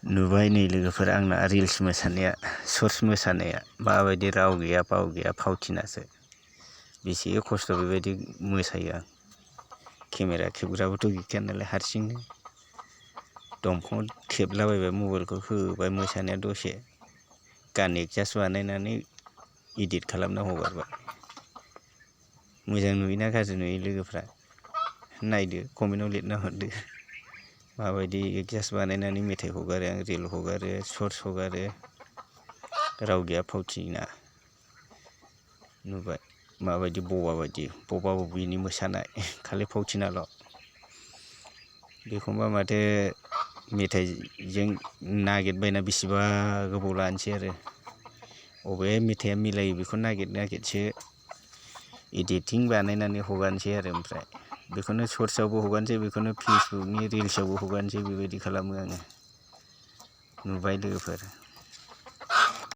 नुबाय नै लोगोफोर आंना रिल्स मोसानाया सर्ट्स मोसानाया माबायदि राव गैया फाव गैया फावथिनासो बेसे खस्थ' बेबायदि मोसायो आं केमेरा खेबग्राबोथ' गैखाया नालाय हारसिंनो दंफाङाव खेबलाबायबाय मबाइलखौ होबाय मोसानाया दसे गान एडजास्ट बानायनानै इडिट खालामना हगारबाय मोजां नुयोना गाज्रि नुयो लोगोफ्रा नायदो कमेन्टआव लिरना हरदो माबायदि एडजास्ट बानायनानै मेथाइ हगारो आं रिल हगारो सर्ट्स हगारो राव गैया फावथिना नुबाय माबायदि बबा बबिनि मोसानाय खालि फावथिनाल' एखमबा माथो मेथाइजों नागिरबायना बेसेबा गोबाव लानोसै आरो अबे मेथाइआ मिलायो बेखौ नागिरसो इडिटिं बानायनानै हगारनोसै आरो ओमफ्राय बेखौनो सर्ट्सआवबो हगारनोसै बेखौनो फेसबुकनि रिल्सआवबो हगारनोसै बेबायदि खालामो आङो नुबाय लोगोफोर।